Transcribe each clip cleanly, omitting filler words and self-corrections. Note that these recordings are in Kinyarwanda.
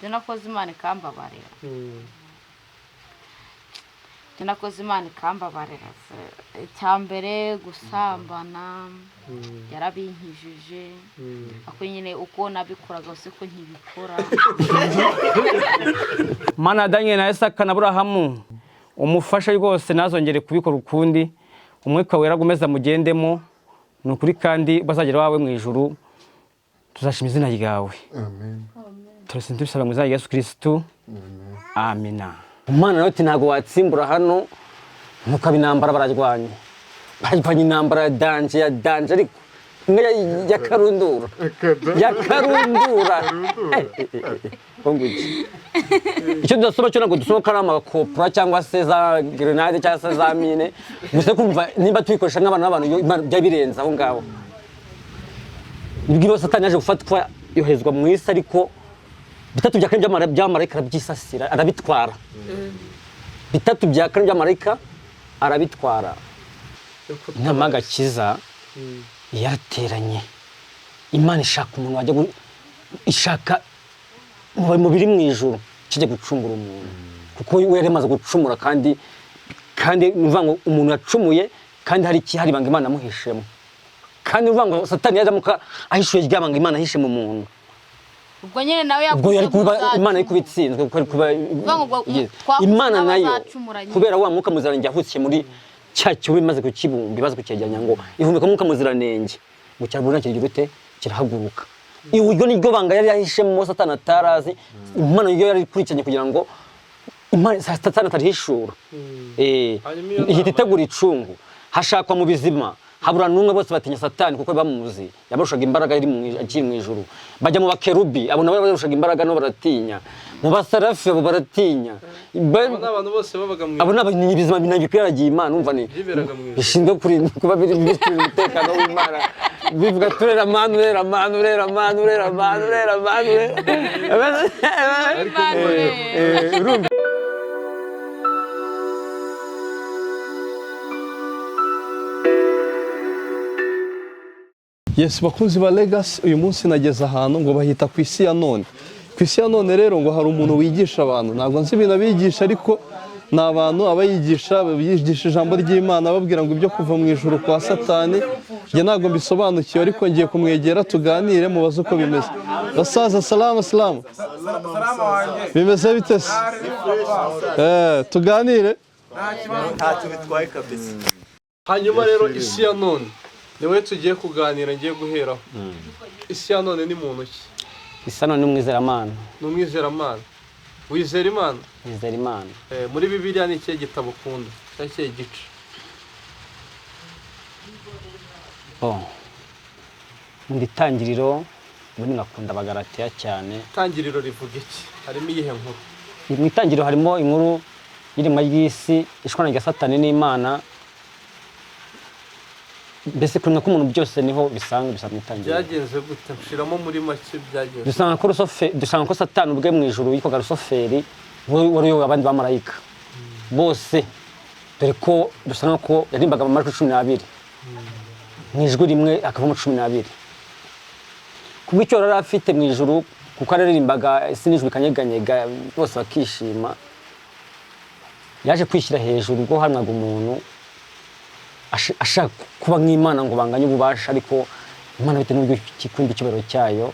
Ibyo nakoze Imana ikambabarira. Ibyo nakoze Imana ikambabarira. Icya mbere, gusambana yarabinkijije, ako nyine uko nabikoraga siko nkibikora. Mana ya Daniel na Isaka na Aburahamu, umufashe rwose ntazongere kubikora ukundi. Umwuka Wera agomeza mugendemo, ni ukuri, kandi bazagera iwawe mu ijuru tuzashima izina ryawe. Amen. Turese tubisaba mu izina rya Yesu Kirisitu, amina. Umwana nawe ati: "Ntabwo watsimbura hano." Ntukaba intambara, bararwanya, bararwanya intambara ya danger, ya danger, ariko imwe ya karundura, ya karundura. Ngo iki? Icyo tudasoma cyo ntabwo dusoma ko ari amakopura cyangwa se za grenade cyangwa se za mine. Gusa kumva nimba tubikoresha nk'abantu n'abantu, Imana byaba birenze aho ngaho. Nibwo Satani yaje gufatwa, yoherezwa mu isi, ariko bitatu bya kane by'abamarayika arabyisasira, arabitwara. Bitatu bya kane by'abamarayika arabitwara. Inama y'agakiza yarateranye, Imana ishaka umuntu wajya ishaka mu biri mu ijuru kijya gucungura umuntu, kuko we yari amaze gucumura. Kandi ni ukuvuga ngo umuntu yacumuye kandi hari ikihari, ibanga Imana amuhishemo. Kandi ni ukuvuga ngo Satani yaramuka ahishuye rya banga Imana ahishe mu muntu, Ubwo nyine nawe ubwo yari kuba yakuze. Imana yari kuba itsinzwe, kuko yari kuba Kuvuga ngo ubwo Yes. twakuze Imana nayo n'abazacumura nyine. Kubera wa Mwuka Muziranenge yahutsiye muri cya kibuye, imaze kukibumba, imaze kucyegeranya, ngo ihumeka Umwuka Muziranenge ngo cyabura kigira ute? Kirahaguruka. Iryo ni ryo banga yari yahishemo Satani atarazi. Imana yo yari ikurikiranye kugira ngo Imana Satani atarihishura. Hanyuma iyo Ihita nama- itegura icungu, hashakwa mu bizima, habura n'umwe. Bose batinya Satani kuko bamuzi, yabarushaga imbaraga iri akiri mu ijuru. Bajya mu bakerubi, abo nabo barushaga imbaraga, nabo baratinya. Mu basarafi, abo baratinya. Abo ni abantu bose babaga mu Abo ni ibizima bikwiragiye Imana, umva, ni Byiberaga mu ijuru. Bishinzwe kurinda, kuba biri biri umutekano w'Imana. Bivuga: "Turera Mana, urera Mana, urera Mana, urera Mana, urera Mana, urera." Urumva. Yes, bakunzi ba Legacy, uyu munsi nageze ahantu ngo bahita ku isi ya none. Ku isi ya none rero ngo hari umuntu wigisha abantu. Ntabwo nzi ibintu abigisha, ariko ni abantu aba yigisha, bigisha ijambo ry'Imana, ababwira ngo ibyo kuva mu ijuru kwa Satani. Njye ntabwo mbisobanukiwe, ariko ngiye kumwegera tuganire, mubaze uko bimeze. Basaza, salama salama. Bimeze bite se? Tuganire. Ntacyo bitwaye kabisa. Hanyuma rero isi ya none ni wowe tugiye kuganira, ngiye guheraho. Isi ya none ni muntu ki? Isa none n'umwizeramana. Ni umwizeramana. Wizera Imana? Wizera Imana. Muri Bibiliya ni ikihe gitabo ukunda cyangwa ikihe gice? Bon, mu Itangiriro, ubundi ngakunda Abagalatiya cyane. Itangiriro rivuga iki? Harimo iyihe nkuru? Mu Itangiriro harimo inkuru y'iremwa ry'isi, ishwana rya Satani n'Imana, mbese kuremwa k'umuntu, byose niho bisanga, bisa mu Itangiriro. Byagenze gute? Nshiramo muri make, byagenze Dusanga ko Satani ubwe mu ijuru yitwaga Rusoferi, wari uyoboye abandi bamarayika bose, dore ko dusanga ko yarimbaga mu majwi 12, mu ijwi rimwe hakavamo 12, kubw'icyo yari afite mu ijuru, kuko yaririmbaga isi n'ijuru bikanyeganyega, bose bakishima. Yaje kwishyira hejuru ubwo hanwaga umuntu, ashaka kuba nk'Imana ngo banganye ububasha, ariko Imana bitewe n'uburyo ikunda icyubahiro cyayo,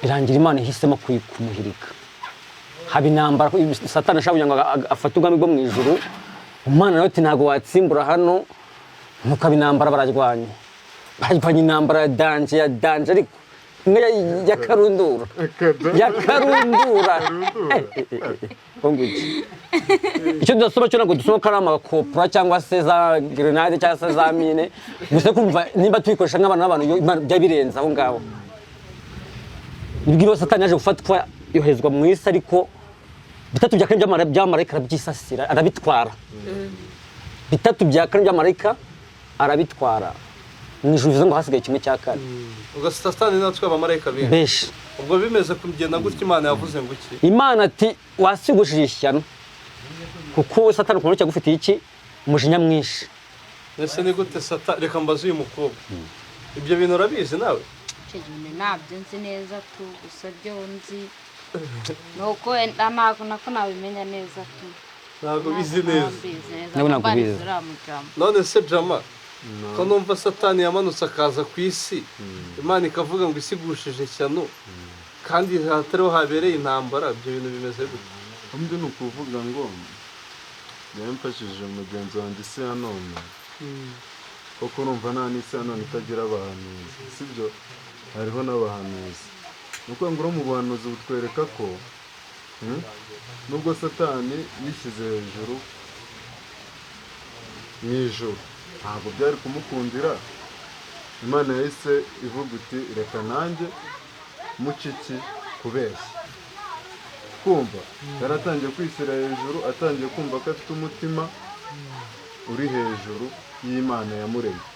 birangira Imana ihisemo kumuhirika. Haba intambara, Satani ashaka kugira ngo afate ubwami bwo mu ijuru. Imana nawe ati: "Ntabwo watsimbura hano." Ntukaba intambara, bararwanya, bararwanya intambara ya danger, ya danger, ariko imwe ya karundura, ya karundura. Ngo iki? Icyo tudasoma cyo ntabwo dusoma ko ari amakopura cyangwa se za grenade cyangwa se za mine. Gusa kumva nimba tubikoresha nk'abantu n'abantu, Imana byaba birenze aho ngaho. Nibwo Satani yaje gufatwa, yoherezwa mu isi, ariko bitatu bya kane by'abamarayika arabyisasira, arabitwara. Bitatu bya kane by'abamarayika arabitwara. Mu ijuru, bivuze ngo hasigaye kimwe cya kane. Ubwo Satani natwe abamarayika benshi. Benshi. Ubwo bimeze kugenda gutya, Imana yavuze ngo iki? Imana ati: "Wasigushije ishyano, kuko Satani ukuntu cyagufitiye iki? Umujinya mwinshi." Ese ni gute Satani? Reka mbaze uyu mukobwa, ibyo bintu urabizi nawe? Icyo gihe ntabyo nzi neza tu, gusa byo nzi Nuko wenda ntabwo nako nabimenya neza tu. Ntabwo bizi neza. Mbizi neza. Ntabwo ntabwo Mbariza ubizi. uriya mujama. None se jama, ko numva Satani yamanutse akaza ku isi, Imana ikavuga ngo isi igushije ishyano, kandi hatariho habereye intambara, ibyo bintu bimeze gute? Undi ni ukuvuga ngo yamfashije mugenzi wanjye isi ya none, kuko urumva nta n'isi ya none itagira abahanuzi, sibyo? Hariho n'abahanuzi. Ni ukuvuga ngo uro mu buhanuzi butwereka ko nubwo Satani yishyize hejuru mu ijuru, ntabwo byari kumukundira. Imana yahise ivuga iti reka nanjye muciki kubeshya. Kumva yaratangiye kwishyira hejuru, atangiye kumva ko afite umutima uri hejuru y'Imana yamuremye.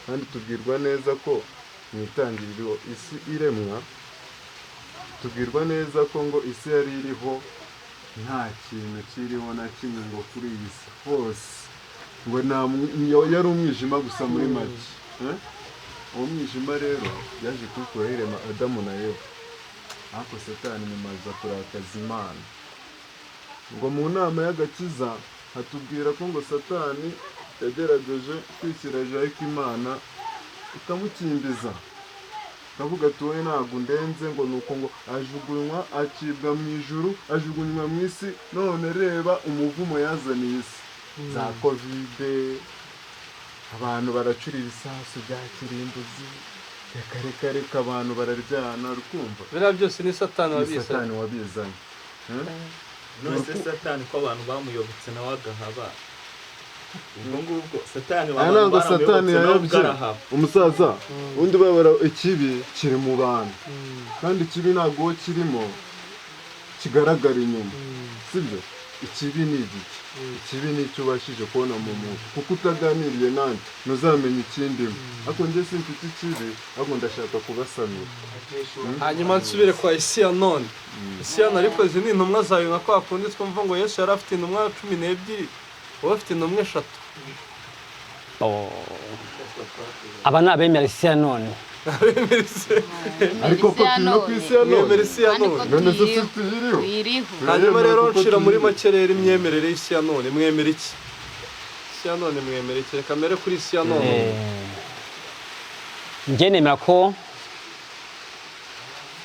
Kandi tubwirwa neza ko mu itangiriro isi iremwa, tubwirwa neza ko ngo isi yari iriho nta kintu kiriho na kimwe, ngo kuri iyi si hose ngo nta yari umwijima gusa muri make. Uwo mwijima rero yaje kuwukuraho irema Adamu na Eva. Ariko Satani nyuma aza kurakaza Imana. Ngo mu nama y'agakiza hatubwira ko ngo Satani yagerageje kwishyira hejuru, ariko Imana ikamukimbiza, akavuga ati wowe ntabwo undenze. Ngo nuko ngo ajugunywa, acibwa mu ijuru, ajugunywa mu isi. None reba umuvumo yazaniye isi, za COVID, abantu baracura ibisasu bya kirimbuzi, reka reka reka, abantu bararyana, urukumva. Biriya byose ni Satani Ni wabizanye. Satani wabizanye. None se Satani ko abantu bamuyobotse nawe agahaba, ubwo ngubwo Satani Aya ntabwo abantu Satani baramuyobotse nawe yayobye. ubwo arahaba. Umusaza undi babara ikibi kiri mu bantu, kandi ikibi ntabwo uwo kirimo kigaragara inyuma, sibyo? Ikibi ni igiki? Ikibi ni icyo ubashije kubona mu muntu, kuko utaganiriye nanjye ntuzamenya ikindimo. Ariko njye simfite ikibi, ahubwo ndashaka kubasamira. Hanyuma nsubire kwa isi ya none. Isi ya none, ariko izi ni intumwa zawe, nka kwa kundi twumva ngo Yesu yari afite intumwa 12, wowe afite intumwa 3. Oh. Aba ni abemera isi ya none. Ariko ko turi no ku isi ya none. Mwemera isi ya Kandi none? ko None se tuyiriho. si tuyiriho? Tuyiriho. Hanyuma rero Kuko nshira muri tuyiriho. make rero, imyemerere y'isi ya none, mwemera iki? Isi ya none mwemera iki? Reka mbere kuri isi ya none. Njye nemera ko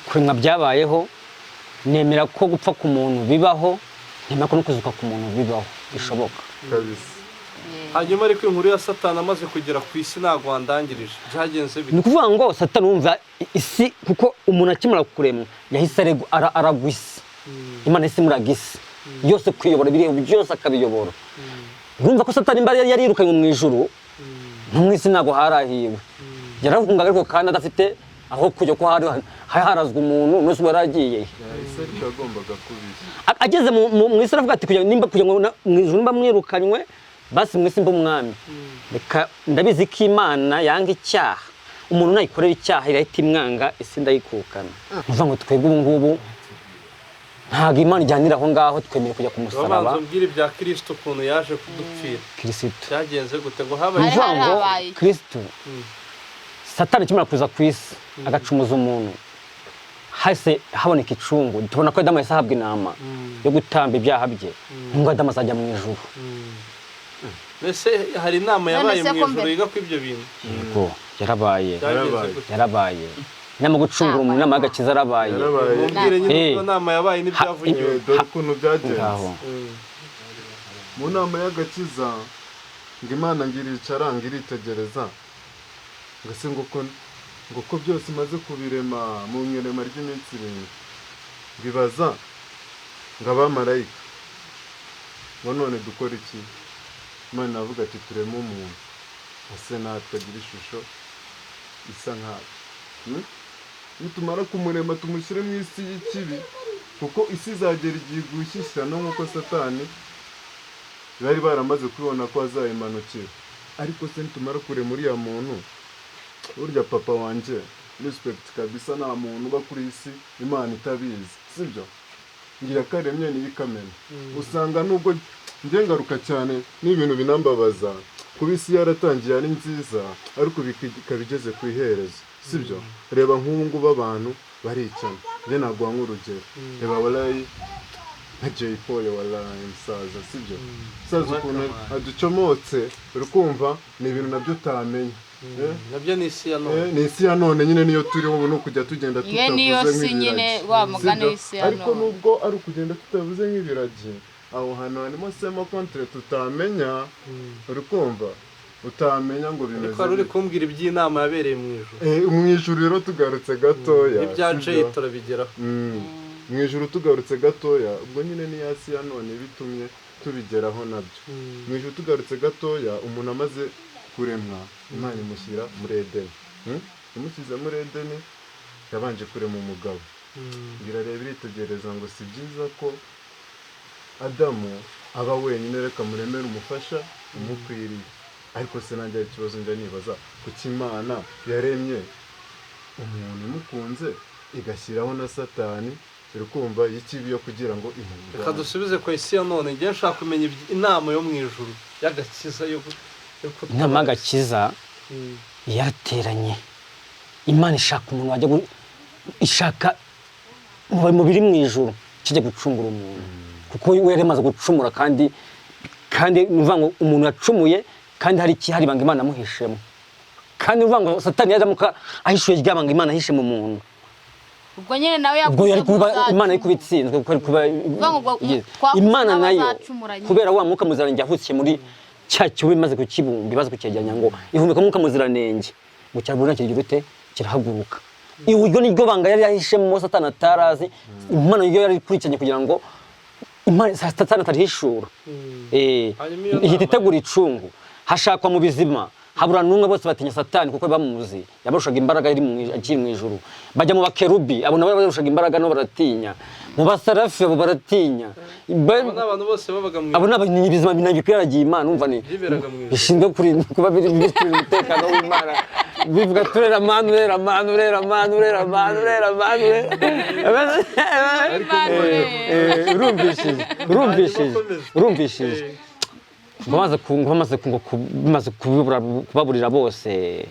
kuremwa byabayeho, nemera ko gupfa ku muntu bibaho, nemera ko no kuzuka ku muntu bibaho, bishoboka. Kabisa. Hanyuma ariko inkuru ya Satani amaze kugera ku isi ntabwo wandangirije, byagenze bite? Ni ukuvuga ngo Satani wumva isi, kuko umuntu akimara kuremwa yahise aragwa isi. Imana yahise imuraga isi yose kuyobora, ibiriho byose akabiyobora. Urumva ko Satani imba yari yarirukanywe mu ijuru, no mu isi ntabwo harahiwe. Yarahungaga ariko kandi adafite aho kujya, ko hari hari harazwe umuntu n'ubu yaragiye. Isi ariko yagombaga kuba isi. Ageze mu isi aravuga ati kugira nimba kugira ngo mu ijuru nimba mwirukanywe, basi mu isi mba umwami. Reka, ndabizi ko Imana yanga icyaha, umuntu nayikorera icyaha irahita imwanga, isi ndayikukana. Ni ukuvuga ngo twebwe ubu ngubu ntabwo Imana ijyanira aho ngaho, twemeye kujya ku musaraba. Babanza umbwire ibya Kirisito, ukuntu yaje kudupfira. Kirisito? Byagenze gute ngo Ni habaye Hari ukuvuga ngo habaye iki? Kirisito, Satani akimara kuza ku isi agacumuza umuntu, hahise haboneka icungu. Tubona ko Adamu yahise ahabwa intama yo gutamba ibyaha bye, ngo Adamu azajya mu ijuru. Mbese hari inama None yabaye se mu ko ijuru mbere- yiga ku ibyo bintu? Yego, yarabaye. Byagenze Yarabaye. gute? Yarabaye inama yo gucungura umuntu, inama y'agakiza yarabaye. Yarabaye. Mumbwire nyine Eh. uko inama yabaye n'ibyavugiwe. Dore ukuntu byagenze. Ngaho. Mu nama y'agakiza ngo Imana ngo iricara, ngo iritegereza, ngo se ngo ko byose imaze kubirema mu irema ry'iminsi 7, ngo ibaza ngo abamarayika ngo none dukora iki? Imana iravuga ati tureme umuntu ase natwe, agira ishusho isa nkatwe. Nitumara kumurema tumushyire mu isi y'ikibi, kuko isi izagera igihe igushyishyirana nk'uko Satani bari baramaze kubibona ko azayimanukira. Ariko se nitumara kurema uriya muntu, burya papa wanjye, respect kabisa, nta muntu uba kuri iyi si Imana itabizi, sibyo? Ngiye akaremye niyo ikamena. Usanga nubwo njye ngaruka cyane n'ibintu binambabaza kuba isi yaratangiye ari nziza, ariko ikaba igeze ku iherezo, sibyo? Reba nk'ubu ngubu abantu Baricana. Njye naguha nk'urugero, reba walayi nka Jay Polly, walayi musaza, sibyo musaza, ukuntu aducomotse, uri kumva ni ibintu nabyo utamenya. Eh? Nabyo ni isi ya none. Ni isi ya none nyine, niyo turiho ubu, ni ukujya tugenda Iyo niyo tutavuze si nyine nk'ibiragi. wa mugani Sibyo? w'isi ya Ariko none. nubwo ari ukugenda tutavuze nk'ibiragi, aho hantu harimo sema contre tutamenya, uri kumva, utamenya ngo bimeze Ariko wari uri bite. kumbwira iby'inama yabereye mu ijuru. Mu ijuru rero tugarutse gatoya, N'ibya sibyo? Jay turabigeraho. Mu ijuru tugarutse gatoya, ubwo nyine ni ya si ya none bitumye tubigeraho nabyo. Mu ijuru tugarutse gatoya, umuntu amaze kuremwa, Imana imushyira muri Edeni. Imushyize muri Edeni, yabanje kurema umugabo. Irareba, iritegereza ngo si byiza ko Adamu aba wenyine, reka muremere umufasha umukwiriye. Ariko se nanjye hari ikibazo njya nibaza: kuki Imana yaremye umuntu imukunze, igashyiraho na Satani, iri kumva, y'ikibi yo kugira ngo Reka imurwanye? dusubize ku isi ya none. Njye nshaka kumenya inama yo mu ijuru y'agakiza yo kutabara. Inama y'agakiza yarateranye, Imana ishaka umuntu wajya ishaka mu biri mu ijuru kijya gucungura umuntu, kuko we yari amaze gucumura. Kandi ni ukuvuga ngo umuntu yacumuye kandi hari ikihari, ibanga Imana amuhishemo. Kandi ni ukuvuga ngo Satani yaramuka ahishuye rya banga Imana ahishe mu muntu, Ubwo nyine nawe ubwo yari kuba yakuze. Imana yari kuba itsinzwe, kuko yari kuba Kuvuga ngo ubwo Yes. twakuze Imana nayo n'abazacumura nyine. Kubera wa mwuka muziranenge yavukiye muri cya kibuye, imaze kukibumba, imaze kucyegeranya, ngo ihumeka umwuka muziranenge, ngo cyabura kigira ute? Kirahaguruka. Iryo ni ryo banga yari yahishemo Satani atarazi. Imana yo yari ikurikiranye kugira ngo Imana Satani atarihishura. Hanyuma iyo Ihita nama- itegura icungu, hashakwa mu bizima, habura n'umwe, bose batinya Satani kuko bamuzi, yabarushaga imbaraga iri akiri mu ijuru. Bajya mu bakerubi, abo nabo barushaga imbaraga, nabo baratinya. Mu basarafi, abo baratinya. Abo ni abantu bose babaga mu Abo ni ibizima bikwiragiye Imana, umva, ni Byiberaga mu ijuru. Bishinzwe kurinda, kuba biri kurinda umutekano w'Imana. Bivuga turera Mana, urera Mana, urera Mana, urera Mana, urera Mana, urera. Urumvishije, urumvishije, urumvishije. Ngo bamaze bimaze kubaburira bose,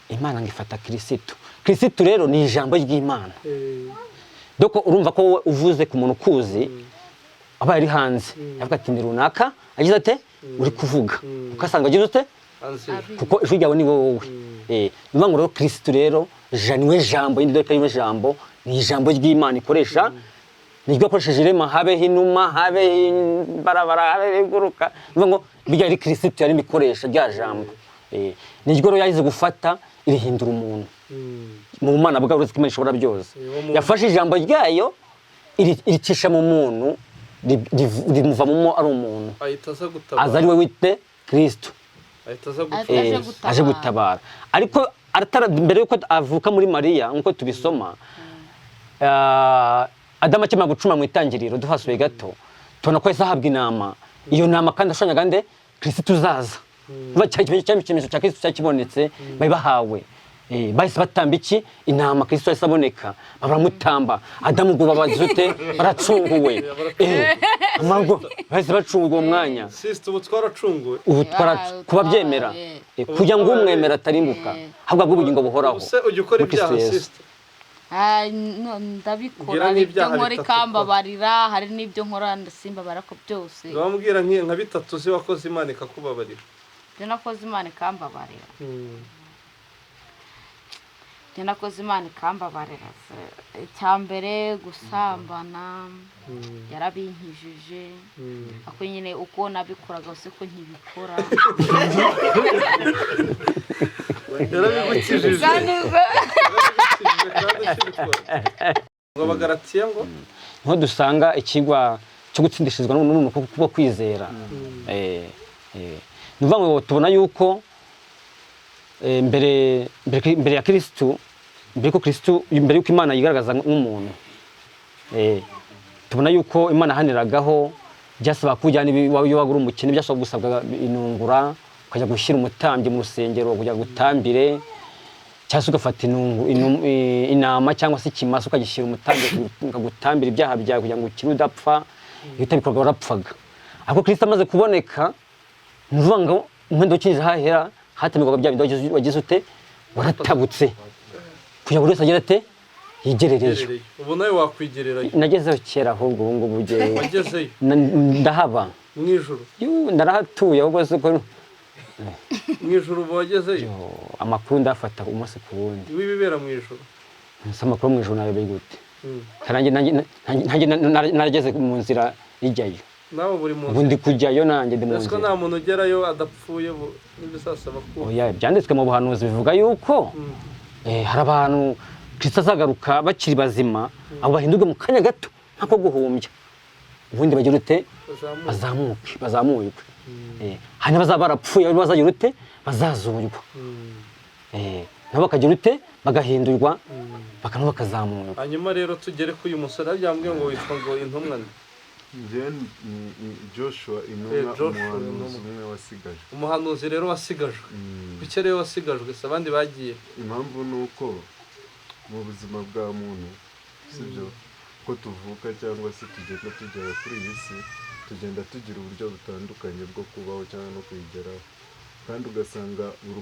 Imana ngo ifata Kirisitu. Kirisitu rero ni ijambo ry'Imana. Doko urumva ko wowe uvuze ku muntu ukuzi, abaye ari hanze, yavuga ati ni runaka agize ate uri kuvuga, ugasanga agize ute, Hanze. Kuko ijwi ryawe ni wowe. Ni ukuvuga ngo rero Kirisitu rero niwe jambo yindi, dore ko ariwe jambo, ni ijambo ry'Imana ikoresha, niryo akoresheje irema, habeho inuma, habeho imbarabara, habeho iguruka. Ni ukuvuga ngo bijya ari Kirisitu yarimo ikoresha rya jambo. Niryo rero yahize gufata irihindura umuntu mu Mana bwawe, uretse ko Imana ishobora byose. Uwo muntu- Yafashe ijambo ryayo iricisha mu muntu, rimuvamo ari umuntu. Ahita aza gutabara. Aza ari we wite Kristo. Ahita aza Aje gutabara. gutabara. Aje gutabara, ariko mbere yuko avuka muri Mariya, nk'uko tubisoma, Adamu akimara gucuma mu itangiriro, duhasuye gato, tubona ko yahise ahabwa inama. Iyo nama kandi ashushanyaga nde? Kristo uzaza. Kuba cya ikimenyetso cya Kristo cyakibonetse bari bahawe. Bahise batamba iki? Intama. Kristo yahise aboneka, baramutamba. Adamu ubwo babagize ute? Baracunguwe. Amarwo bahise bacungurwa uwo mwanya. Sister, ubu twaracunguwe. Ubu twara kuba byemera, kugira ngo umwemera atarimbuka, ahubwo ahabwe ubugingo buhoraho Ubu se ujya ukora muri Kristo ibyaha, Yesu. sister? Ah, no, ndabikora. Ngira Hari ibyo nk'ibyaha nkora bitatu ikambabarira, hari n'ibyo nkora simbabara ko byose. Wambwira nka bitatu uzi wakoze Imana ikakubabarira? Ibyo nakoze Imana ikambabarira, ibyo nakoze Imana ikambabarira, icya mbere gusambana, yarabinkijije, ako nyine uko nabikoraga siko nkibikora. Yarabigukijije. Kandi Yarabigukijije kandi ukibikora. Ngo Abagaratiya ngo Niho dusanga ikigwa cyo gutsindishirizwa n'umuntu kubwo kwizera. Ni ukuvuga ngo tubona yuko mbere ya Kristo, mbere yuko Kristo, mbere yuko Imana yigaragaza nk'umuntu, tubona yuko Imana yahaniragaho, byasaba kujyana iyo wabaga uri umukene, byasaba gusabwa inungura, ukajya gushyira umutambyi mu rusengero kugira ngo utambire, cyangwa se ugafata intama cyangwa se ikimasa, ukagishyira umutambyi akagutambira ibyaha byawe kugira ngo ukire udapfa. Iyo utabikoraga warapfaga. Ariko Kristo amaze kuboneka, ni ukuvuga ngo umwenda ukinjira hahera hatamirwaga bya bindi wagize ute? Waratabutse, kugira ngo buri wese agire ate? Yigerereyo. Yigerereyo. Ubu nawe wakwigererayo? Nagezeyo kera, ahubwo ubu ngubu ugewe. Wagezeyo? Ndahaba. Mu ijuru? Yu, narahatuye ahubwo si ko. Mu ijuru ubu wagezeyo? Yo, amakuru ndafata umunsi ku wundi. W'ibibera mu ijuru? Ese amakuru mu ijuru nayo gute? Nanjye narageze mu nzira ijyayo. Nawe buri mu Ubu nzira? Ndi kujyayo, nanjye ndi mu Ese ko nzira. nta muntu ugerayo adapfuye, n'ibizasaba kuba? Oya, ibyanditswe mu buhanuzi bivuga yuko hari abantu Kristo azagaruka bakiri bazima, abo bahindurwe mu kanya gato nk'ako guhumbya, ubundi bagira ute? Bazamuka. Bazamuke, bazamurwe. Hari n'abazaba barapfuye, bazagira ute? Bazazurwa. Nabo bakagira ute? Bagahindurwa, bakaba bakazamurwa. Hanyuma rero tugere kuri uyu musore byambwiye ngo witwa ngo intumwa ni Njye ni Joshua Intumwa. Joshua Umuhanuzi Intumwa. umwe wasigajwe. Umuhanuzi rero wasigajwe. Kuki rero wasigajwe se, abandi bagiye? Impamvu ni uko mu buzima bwa muntu, sibyo ko tuvuka cyangwa se tugenda tugera kuri iyi si, tugenda tugira uburyo butandukanye bwo kubaho cyangwa no kuyigeraho, kandi ugasanga buri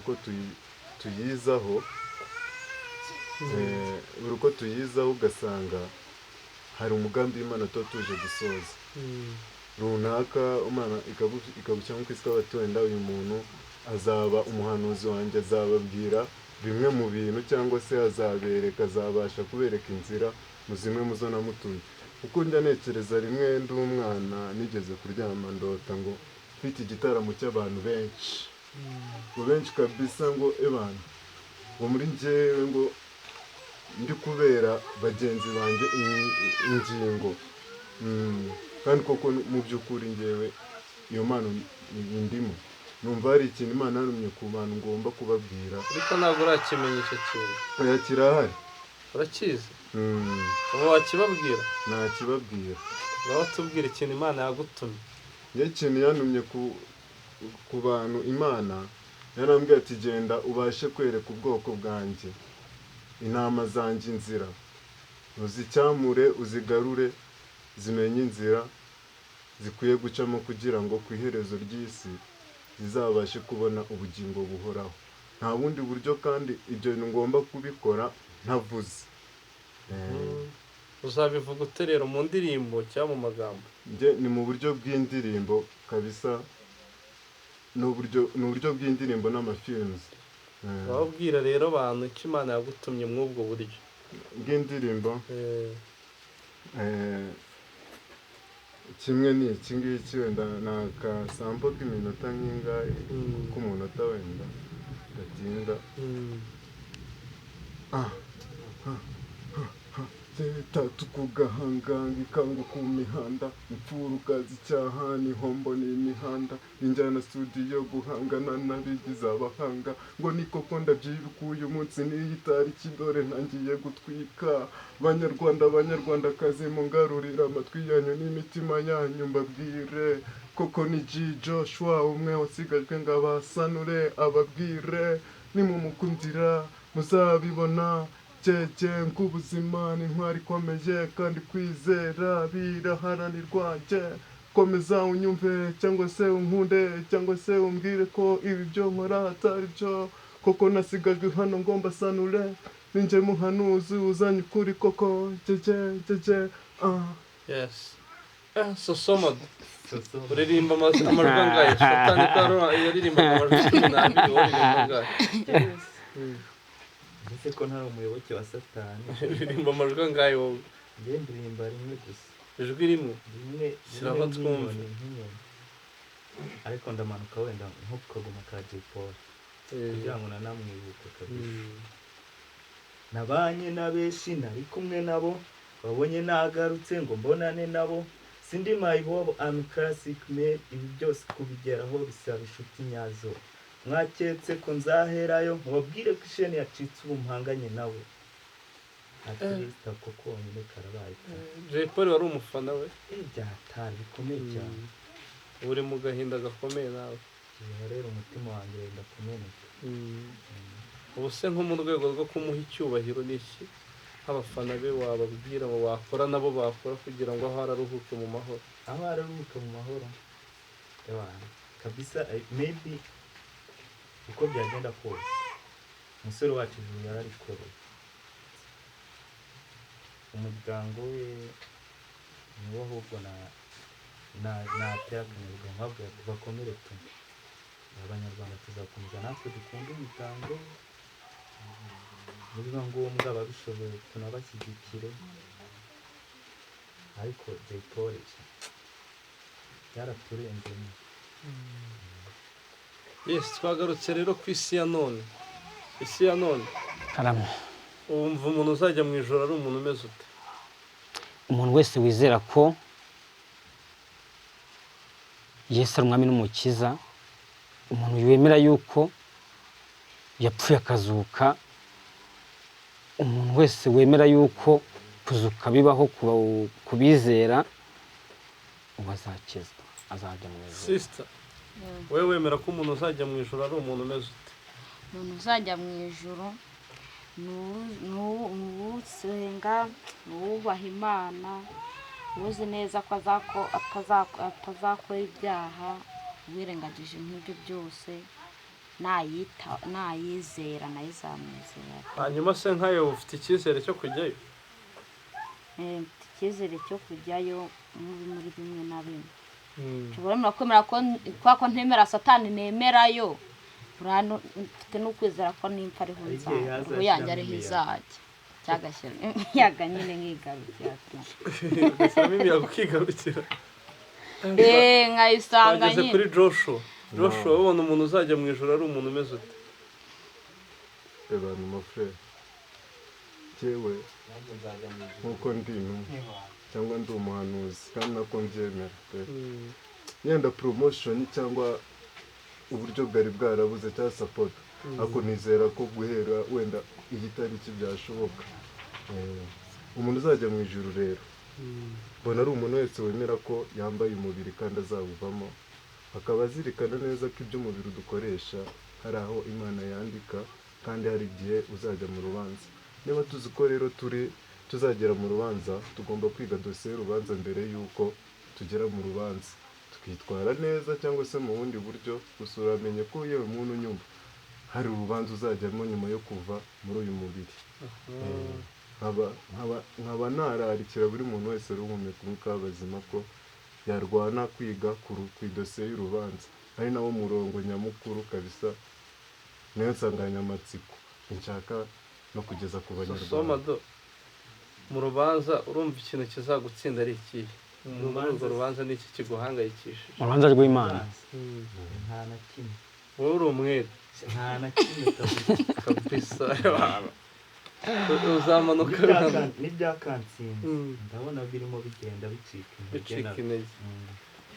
uko tuyizaho ugasanga hari umugambi w'Imana tuba tuje gusoza runaka. Imana ikagushyira ku isi ikavuga wenda uyu muntu azaba umuhanuzi wanjye, azababwira bimwe mu bintu cyangwa se azabereka, azabasha kubereka inzira mu zimwe mu zo namutumye. Kuko njya ntekereza, rimwe ndi umwana nigeze kuryama ndota ngo mfite igitaramo cy'abantu benshi, ngo benshi kabisa, ngo ebana, ngo muri njyewe ngo ndi kubera bagenzi banjye ingingo. Kandi koko mu by'ukuri njyewe iyo mpano ndimo, numva hari ikintu Imana yarumye ku bantu ngomba kubabwira. Ariko ntabwo urakimenya icyo kintu. Oya, kirahari. Urakizi? Ubu wakibabwira? Ntakibabwira. Uraba tubwira ikintu Imana yagutumye. Njye ikintu yantumye ku bantu, Imana yarambwiye ati: "Genda ubashe kwereka ubwoko bwanjye, intama zanjye, inzira, uzicyamure, uzigarure, zimenye inzira zikwiye gucamo kugira ngo ku iherezo ry'isi zizabashe kubona ubugingo buhoraho. Nta bundi buryo, kandi ibyo bintu ngomba kubikora ntavuze." Uzabivuga ute rero, mu ndirimbo cyangwa mu magambo? Njye ni mu buryo bw'indirimbo kabisa, ni uburyo bw'indirimbo n'amafilms. Wababwira rero abantu icyo Imana yagutumye muri ubwo buryo. Bw'indirimbo. Kimwe ni iki ngiki, wenda ni akasample k'iminota nk'ingahe, k'umunota wenda gatinda. Ah, ah, ah, ah. Tatu ku gahanga, ikangu ku mihanda, imfuruka z'icyaha niho mbona imihanda injyana studio, guhangana n'abigize abahanga, ngo ni koko ndabyibuka uyu munsi n'iyi tariki, dore ntangiye gutwika. Banyarwanda, banyarwandakazi, mungarurira amatwi yanyu n'imitima yanyu, mbabwire koko ni G Joshua umwe wasigajwe ngo abasanure, ababwire nimumukundira muzabibona cyeke nk'ubuzima ni intwari ikomeye, kandi kwizera biraharanirwa. Jye komeza unyumve cyangwa se unkunde cyangwa se umbwire ko ibi byo nkora atari byo koko, nasigajwe hano ngo mbasanure, ninjye muhanuzi uzanye ukuri koko, jeje jeje ah. Yes, Sosomo, uririmba amajwi angahe? Satani ko yaririmbaga amajwi 12, wowe uririmba angahe? Ndetse ko ntari umuyoboke wa Satani. Uririmba amajwi angahe wowe? Njye ndirimba rimwe gusa. Ijwi rimwe? Rimwe. Shyiraho Rimwe. twumve. Nk'inyoni, nk'inyoni, ariko ndamanuka wenda nko ku kagoma ka Jay Polly kugira ngo nanamwibuke kabisa. Nabanye na benshi, nari kumwe nabo, babonye nagarutse ngo mbonane nabo. Sindi mayibobo, I'm classic man. Ibi byose kubigeraho bisaba inshuti nyazo. Mwaketse ko nzaherayo, mubabwire ko isheni yacitse, ubu mpanganye nawe. At least ako konyine karabaye. Jay Polly wari umufana we? Byatari bikomeye cyane. Uri mu gahinda gakomeye nawe. Igihe rero umutima wanjye wenda kumeneka. Ubu se nko mu rwego rwo kumuha icyubahiro, n'iki nk'abafana be wababwira ngo wakora, nabo bakora kugira ngo aho araruhuke mu mahoro? Aho araruhuka mu mahoro. Ewana, kabisa, maybe uko byagenda kose umusore wacu ijuru yararikoreye. Umuryango we niwo ahubwo natera akanyabugabo nkabwira ati bakomere tu, abanyarwanda tuzakomeza natwe dukunde umuryango, nibiba ngombwa ababishoboye tunabashyigikire, ariko Jay Polly byaraturenze nyine. Yes, twagarutse rero ku isi ya none. Isi ya none, Karame. wumva umuntu uzajya mu ijoro ari umuntu umeze ute? Umuntu wese wizera ko Yesu ari umwami n'umukiza, umuntu wemera yuko yapfuye akazuka, umuntu wese wemera yuko kuzuka bibaho ku bizera, ubu azakizwa, azajya mu ijuru. Sister, wowe wemera ko umuntu uzajya mu ijoro ari umuntu umeze ute? Umuntu uzajya mu ijuru ni uwusenga, ni uwubaha Imana, uzi neza ko atazakora ibyaha, wirengagije nk'ibyo byose, nayizera nayo izamwizera. Hanyuma se nkayo ufite icyizere cyo kujyayo? Mfite icyizere cyo kujyayo muri bimwe na bimwe. Nshobora kwemera ko kubera ko ntemera Satani nemerayo, mfite n'ukwizera ko nimfa ariho Hari igihe nzajya, yazashyiramo roho yanjye ariho imiyaga. izajya, cyagashyira imiyaga nyine nkigarukira tu. Ugashyiramo imiyaga ukigarukira. Nkayisanga Twageze nyine. kuri Joshua. Joshua, ubona umuntu uzajya mu ijoro ari umuntu umeze ute? Abantu mafure, jyewe nkuko ndi intumwa cyangwa ndi umuhanuzi kandi nako mbyemera pe, yenda promotion cyangwa uburyo bwari bwarabuze cyangwa support, ariko nizera ko guhera wenda iyi tariki byashoboka. Umuntu uzajya mu ijuru rero mbona ari umuntu wese wemera ko yambaye umubiri kandi azawuvamo, akaba azirikana neza ko ibyo umubiri udukoresha hari aho Imana yandika kandi hari igihe uzajya mu rubanza. Niba tuzi ko rero turi tuzagera mu rubanza, tugomba kwiga dosiye y'urubanza mbere y'uko tugera mu rubanza, tukitwara neza cyangwa se mu bundi buryo. Gusa uramenye ko yewe muntu unyumva hari urubanza uzajyamo nyuma yo kuva muri uyu mubiri. Nkaba nararikira buri muntu wese ruhumeka umwuka w'abazima ko yarwana kwiga ku idosiye y'urubanza, ari nawo murongo nyamukuru kabisa, niyo nsanganyamatsiko nshaka no kugeza ku Soma banyarwanda. Do mu rubanza urumva ikintu kizagutsinda ari ikihe? Muri urwo rubanza ni iki kiguhangayikishije? Urubanza rw'Imana. Nta na kimwe. Wowe uri umwere. Nta na kimwe kabisa. Kabisa, uzamanuka. N'ibyakansinze ndabona birimo bigenda bicika intege. Bicika nabyo. intege.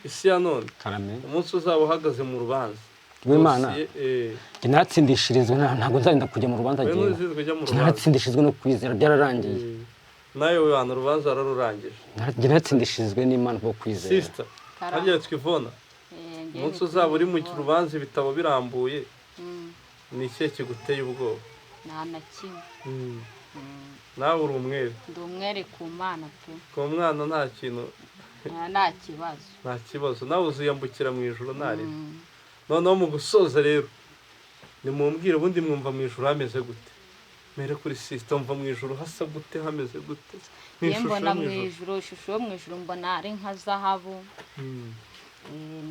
Isi ya none, Karame. umunsi uzaba uhagaze mu rubanza Rw'Imana. Dosiye, Njye naratsindishirizwe, ntabwo nzarinda kujya mu rubanza wowe jyewe. ntuzizwe ujya mu Njye rubanza. naratsindishirizwe no kwizera, byararangiye. Nawe wana urubanza wararurangije. Njye naratsindishirizwe n'Imana kubwo kwizera. Sister, Karame. harya twivona, Njye umunsi ni uzaba uri mu Ivona. rubanza ibitabo birambuye, ni ikihe kiguteye ubwoba? Nta na kimwe. Nawe uri umwere. Ndi umwere ku Mana pe. Ku mwana nta kintu. Nta kibazo. Nta kibazo, nawe uziyambukira mu ijoro ntarira. Noneho mu gusoza rero nimumbwire, ubundi mwumva mu ijoro hameze gute? Mere kuri sister, mva mu ijoro hasa gute, hameze gute? Njye Nk'ishusho mbona yo mu mu ijoro. ijuru, ishusho yo mu ijuru mbona ari nka zahabu.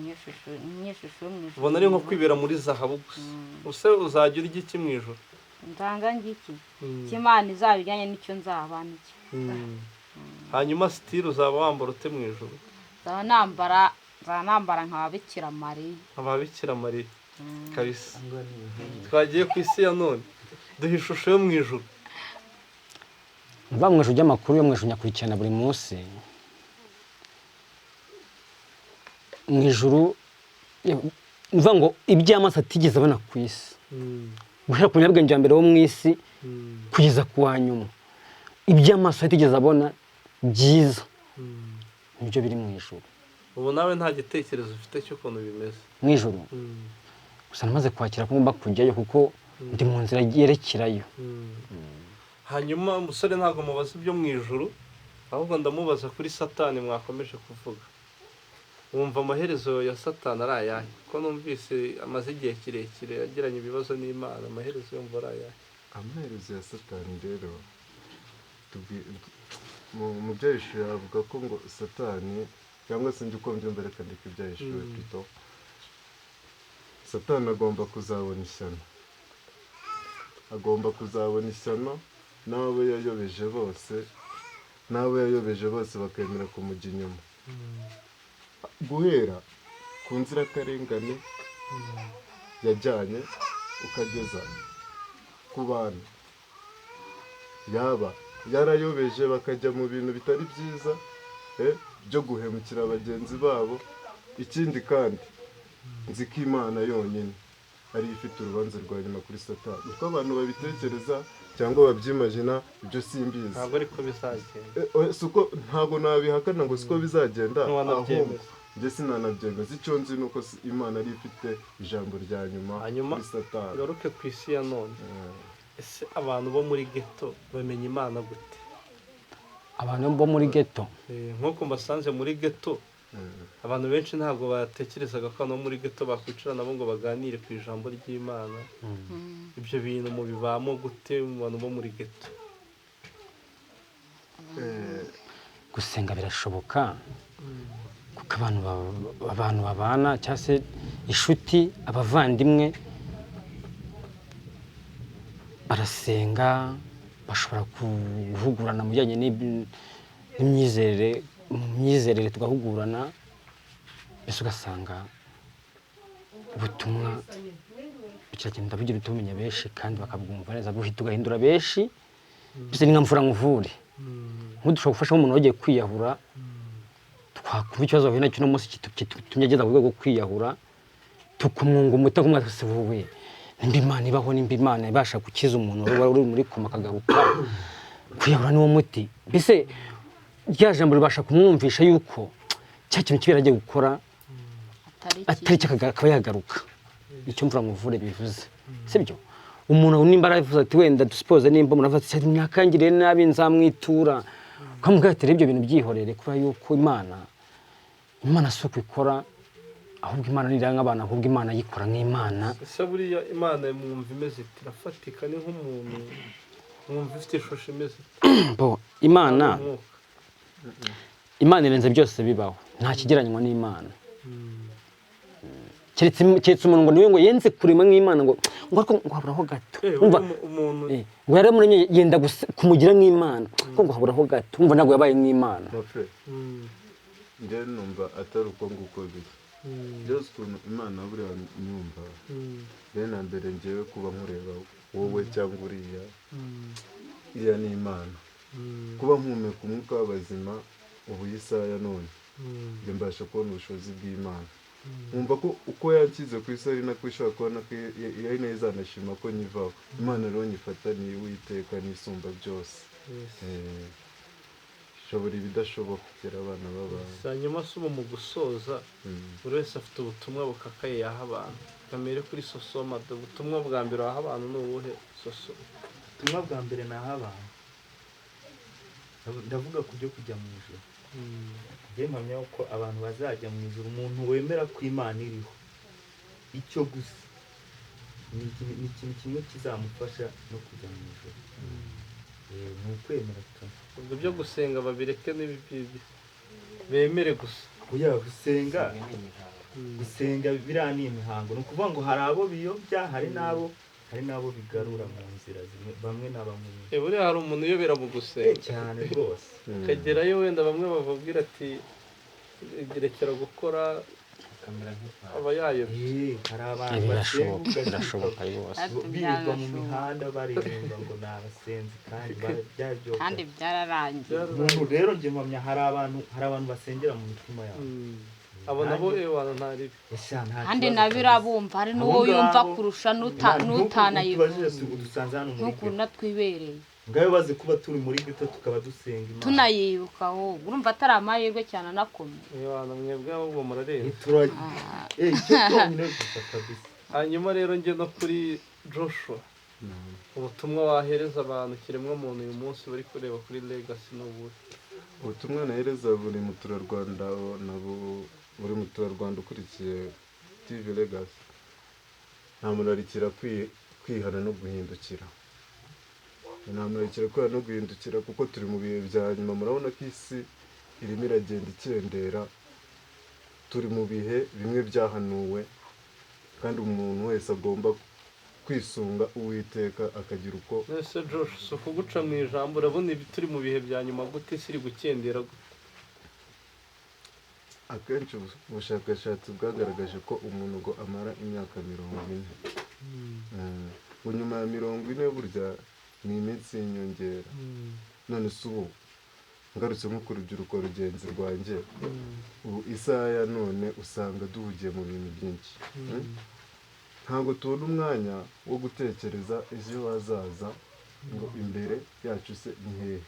Niyo shusho, niyo shusho yo mu ijuru. Ubona ari nko kwibera muri zahabu gusa. Use uzajya urya iki mu ijoro? Nzanga ngiki cy'Imana izaba ijyanye n'icyo nzaba nicyo. Hanyuma sitire uzaba wambara ute mu ijoro? Nzaba nambara nka Bikira Mariya. Ababikira Mariya kabisa. Cyangwa ni ihene. Twagiye ku isi ya none, duha ishusho yo mu ijoro. Mva mu ijuru ry'amakuru yo mu ijuru nyakurikirana buri munsi. Mu ijuru mva ngo iby'amaso atigeze abona ku isi, guhera ku munyabwenge wa mbere wo mu isi kugeza ku wa nyuma, iby'amaso atigeze abona byiza nibyo biri mu ijuru. Ubu nawe nta gitekerezo ufite cy'ukuntu bimeze Mu ijuru gusa namaze kwakira ko ngomba kujyayo kuko ndi mu nzira yerekerayo. Hanyuma umusore ntabwo mubaza ibyo mu ijuru, ahubwo ndamubaza kuri Satani mwakomeje kuvuga. Wumva amaherezo ya Satani ari ayahe? Ko numvise amaze igihe kirekire agiranye ibibazo n'Imana, amaherezo yumva ari ayahe? Amaherezo ya Satani rero, Mu byahishuwe avuga ko ngo Satani, cyangwa se njye uko mbyumva, reka ndeke ibyahishuwe plutôt, Satani agomba kuzabona ishyano, agomba kuzabona ishyano n'abo yayobeje bose, n'abo yayobeje bose bakemera kumujya inyuma, guhera ku nzirakarengane yajyanye ukageza ku bantu yaba yarayobeje bakajya mu bintu bitari byiza, byo guhemukira bagenzi babo. Ikindi kandi, nzi ko Imana yonyine ariyo ifite urubanza rwa nyuma kuri Satani. Uko abantu babitekereza cyangwa babyimagina, ibyo simbizi. Ntabwo ariko bizagenda. Si uko, ntabwo nabihakana ngo siko bizagenda, Ntiwanabyemeza. ahubwo njye sinanabyemeza. Icyo nzi ni uko Imana ariyo ifite ijambo rya nyuma Hanyuma kuri Satani. Ngaruke ku isi ya none. Ese abantu bo muri ghetto bamenya Imana gute? Abantu bo muri ghetto? Nk'uko mbasanze muri ghetto, abantu benshi ntabwo batekerezaga ko abantu bo muri ghetto bakwicara nabo ngo baganire ku ijambo ry'Imana. Ibyo bintu mubibamo gute mu bantu bo muri ghetto? Gusenga birashoboka, kuko abantu babana, cyangwa se inshuti, abavandimwe barasenga, bashobora guhugurana mu bijyanye n'imyizerere, mu myizerere tugahugurana, mbese ugasanga ubutumwa kiragenda bugira utumenya benshi kandi bakabwumva neza, buhita ugahindura benshi. Mbese ni nka mvura nkuvure. Nk'ubu dushobora gufasha nk'umuntu wagiye kwiyahura, twakumva ikibazo ahuye nacyo uno munsi kitumye ageza ku rwego rwo kwiyahura, tukumwunga umuti, kumwe se wowe, nimba Imana ibaho, nimba Imana ibasha gukiza umuntu wari uri muri koma akagaruka, kwiyahura niwo muti? Mbese rya jambo ribasha kumwumvisha yuko cya kintu kibi yari agiye gukora atari atari cyo, akaba yagaruka. Icyo mvura nkuvure bivuze, sibyo? Umuntu nimba aravuze ati, wenda dusipoze, nimba umuntu avuze ati nakangiriye nabi nzamwitura, ukamubwira ati rero ibyo bintu byihorere, kubera yuko Imana si uko ikora, ahubwo Imana ntiranga nk'abantu, ahubwo Imana yikora nk'Imana. Ese buriya Imana mwumva imeze ite? Irafatika? Ni nk'umuntu? Mwumva ifite ishusho imeze ite? Bo, Imana Umwuka. Imana irenze byose bibaho, nta kigereranywa n'Imana, keretse umuntu ngo niwe ngo yenze kurema nk'Imana, ngo ariko ngo haburaho gato. Umva, umuntu ngo yaramuremye yenda kumugira nk'Imana, ko ngo haburaho gato. Umva, ntabwo yabaye nk'Imana. Mapfe, njye numva atari uko nguko biri byose. Ukuntu Imana buriya nyumva, mbere na mbere ngewe kuba nkureba wowe cyangwa uriya, iriya ni Imana. Kuba mpumeka umwuka w'abazima ubu iyi saha ya none, njye mbasha kubona ubushobozi bw'Imana, nkumva ko uko yanshyize ku isi ari nako ishobora kubona ko ari nayo izanashima ko nyivaho. Imana rero nyifata ni Uwiteka n'isumba byose. Ishobora ibidashobokera abana b'abantu. Hanyuma se ubu mu gusoza, buri wese afite ubutumwa bukakaye yaha abantu. Kamere kuri Sosoma, ubutumwa bwa mbere waha abantu ni ubuhe, Soso? Ubutumwa bwa mbere naha abantu, ndavuga ku byo kujya mu ijuru. Njye mpamya ko abantu bazajya mu ijuru, umuntu wemera ko Imana iriho, icyo gusa ni ikintu kimwe kizamufasha no kujya mu ijuru. Ni ukwemera tu. Ubwo byo gusenga babireke, bemere gusa. Oya, gusenga biriya ni imihango. Ni ukuvuga ngo hari abo biyobya, hari n'abo bigarura mu nzira zimwe, bamwe na bamwe. Buriya hari umuntu uyobera mu gusenga. Cyane rwose. Akagerayo, wenda bamwe bababwira ati rekera gukora, aba yayobye. Hari abantu basenga Birashoboka, birashoboka rwose. birirwa mu mihanda baririmba ngo ni abasenzi kandi byabyo. Kandi byararangiye. Umuntu rero njye mpamya hari abantu basengera mu mitima yabo. Abo nabo ewana ntaribi. Ese nta Kandi kibazo nabo kabisa. irabumva, hari n'uwo Abo yumva ngabo, kurusha utubajije n'utanayivuze. Dusanze hano muri Nk'ukuntu ghetto. twibereye. Ngayo bazi kuba turi muri ghetto tukaba dusenga Imana. Tunayibuka, ahubwo urumva atari amahirwe cyane anakomeye. Ewana mwebwe ahubwo murarenze. Icyo cyonyine gusa kabisa. Hanyuma rero njye no kuri Joshua, ubutumwa wahereza abantu, kiremwa muntu uyu munsi bari kureba kuri Legacy ni ubuhe? Ubutumwa nahereza buri muturarwanda na buri muturarwanda ukurikiye TV Legacy, namurarikira kwihana no guhindukira. Namurikira kubera no guhindukira, kuko turi mu bihe bya nyuma. Murabona ko isi irimo iragenda ikendera, turi mu bihe bimwe byahanuwe, kandi umuntu wese agomba kwisunga Uwiteka akagira uko. Ese Josh, si ukuguca mu ijambo, urabona ibi turi mu bihe bya nyuma gute, isi iri gukendera gute? Akenshi ubushakashatsi bwagaragaje ko umuntu ngo amara imyaka 40. Ngo nyuma ya 40 burya ni iminsi y'inyongera. None se ubu ngarutse nko ku rubyiruko rugenzi rwanjye, ubu isaha ya none usanga duhugiye mu bintu byinshi. Ntabwo tubona umwanya wo gutekereza ejo hazaza, ngo imbere yacu se ni hehe?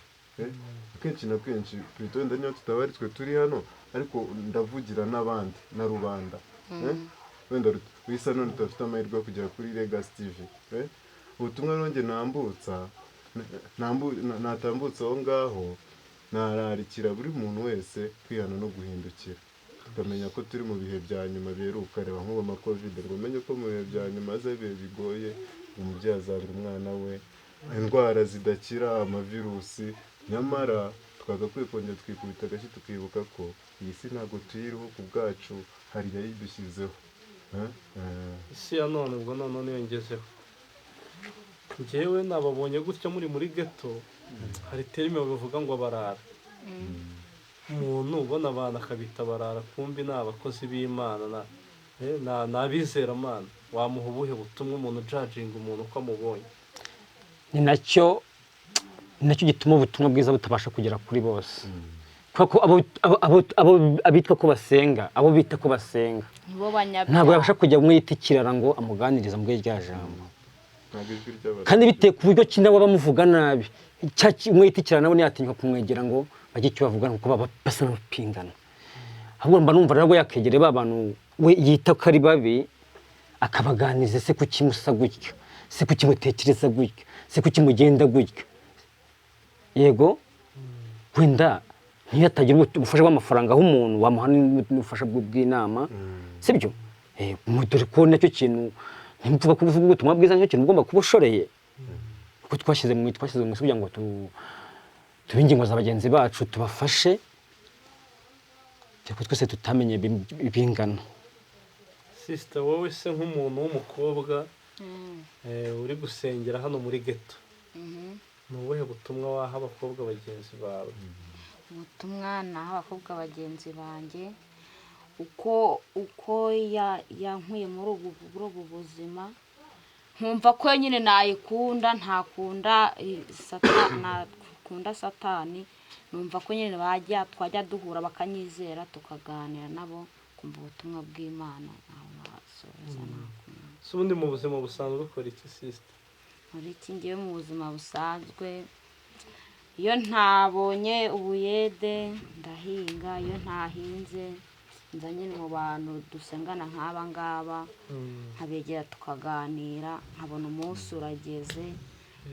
Akenshi na kenshi plutôt wenda niyo tutaba ari twe turi hano, ariko ndavugira n'abandi na rubanda. Wenda wisa none tudafite amahirwe yo kugera kuri Legacy TV. Ubutumwa rero njye nambutsa natambutsa aho ngaho, nararikira buri muntu wese kwihana no guhindukira, tukamenya ko turi mu bihe bya nyuma biheruka. Reba nk'ubu ama Covid, ngo umenye ko mu bihe bya nyuma hazaho ibihe bigoye, umubyeyi azanga umwana we, indwara zidakira, amavirusi. Nyamara twagakwiye kongera twikubita agashyi, tukibuka ko iyi si ntabwo tuyiriho ku bwacu, hari yayidushyizeho. Isi ya none ubwo none niyo ngezeho. Njyewe nababonye gutya muri ghetto, hari terme bavuga ngo barara. Umuntu ubona abantu akabita barara, kumbi ni abakozi b'Imana, ni abizeramana, wamuha ubuhe butumwa, umuntu ujudginga umuntu uko amubonye? Ni nacyo gituma ubutumwa bwiza butabasha kugera kuri bose, kubera ko abo abitwa ko basenga, abo bita ko basenga, nibo banyabyaha. Ntabwo yabasha kujya mwita ikirara ngo amuganirize amubwire rya jambo. Ntabwo ijwi ry'abantu Kandi bitewe ku buryo ki nawe bamuvuga nabi, umwita ikirara nawe ntiyatinyuka kumwegera ngo bagire icyo bavugana, kuko baba basa n'abapingana. Ahubwo mba numva rero yakegereye ba bantu we yita ko ari babi, akabaganiriza: se kuki musa gutyo? Se kuki mutekereza gutyo? Se kuki mugenda gutyo? Yego, wenda ntiyatagira ubufasha bw'amafaranga, aho umuntu wamuha n'ubufasha bw'inama, sibyo? Dore ko nacyo kintu, ntimuvuga ko uvuga ubutumwa bwiza, nicyo kintu ugomba kuba ushoreye, kuko twashyize mu isi kugira ngo tube ingingo za bagenzi bacu, tubafashe, dore ko twese tutamenye ibingana. Sister, wowe se nk'umuntu w'umukobwa uri gusengera hano muri ghetto, ni ubuhe butumwa waha abakobwa bagenzi bawe? Ubutumwa naha abakobwa bagenzi banjye, uko yankuye muri ubu buzima, nkumva ko nyine nayikunda, ntakunda nakunda Satani, numva ko nyine bajya twajya duhura bakanyizera, tukaganira nabo, kumva ubutumwa bw'Imana. Naho nasoreza nakunda. Se ubundi mu buzima busanzwe ukora iki, sister? Muri iki ngewe mu buzima busanzwe, iyo ntabonye ubuyede ndahinga, iyo ntahinze nza nyine mu bantu dusengana nk'aba ngaba, nkabegera tukaganira, nkabona umunsi urageze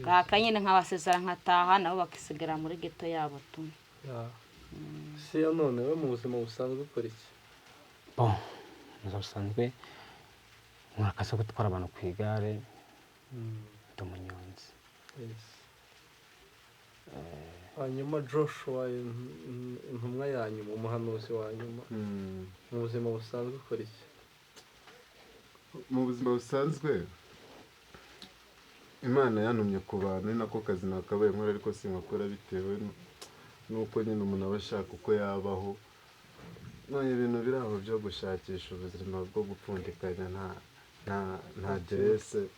bwaka nyine nkabasezera nkataha, nabo bakisigara muri ghetto yabo tu. Yeah. Si ya none we mu buzima busanzwe ukora iki? Bon, mu buzima busanzwe nkora akazi ko gutwara abantu ku igare, ndi umunyonzi. Yes. Hanyuma Joshua, intumwa ya nyuma, umuhanuzi wa nyuma, mu buzima busanzwe ukora iki? Mu buzima busanzwe, Imana yantumye ku bantu, ni nako kazi nakabaye nkora, ariko sinkakora bitewe n'uko nyine umuntu aba ashaka uko yabaho. None ibintu biri aho byo gushakisha ubuzima bwo gupfundikanya, nta aderese,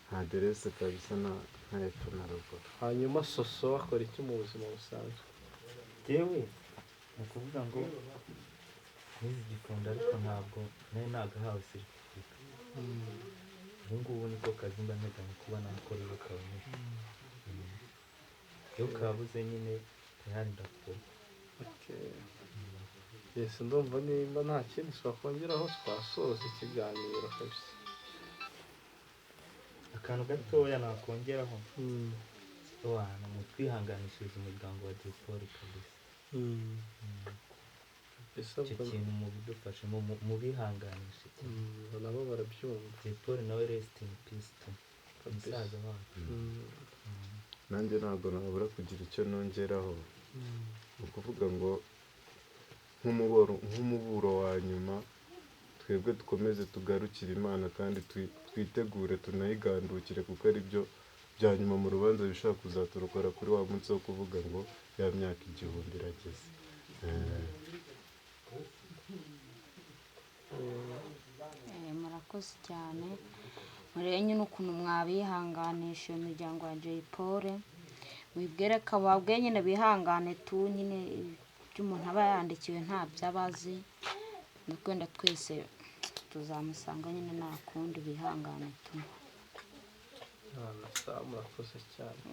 nta aderese kabisa, nta epfo na ruguru. Hanyuma Soso akora iki mu buzima busanzwe? Yewe, ni ukuvuga ngo nize igifundo, ariko ntabwo nari nagahawe certificate. Ubu ngubu niko kazi mba nteganya kuba nakora iyo kabonetse. Iyo kabuze nyine tayari ndakora. Okay. Yes, ndumva nimba nta kindi twakongeraho twasoza ikiganiro kabisa. Akantu gatoya nakongeraho, wana mu twihanganishiriza umuryango wa Jay Polly kabisa. Kabisa. Icyo kintu mubidufashemo, mubihanganishe cyane. Nabo barabyumva. Jay Polly nawe rest in peace tu. Musaza wacu. Nanjye ntabwo nabura kugira icyo nongeraho. Ni ukuvuga ngo nk'umuburo wa nyuma, twebwe dukomeze tugarukire Imana kandi twitegure tunayigandukire, kuko ari byo bya nyuma mu rubanza bishobora kuzaturokora kuri wa munsi wo kuvuga ngo ya myaka 1000 irageze. Murakoze cyane. Murebe nyine ukuntu mwabihanganisha iyo miryango ya Jay Polly, wibwire ko babwiye nyine bihangane tu, nyine ibyo umuntu aba yandikiwe ntabyo aba azi, wenda twese tuzamusanga nyine, nta kundi, bihangane tu. Murakoze cyane.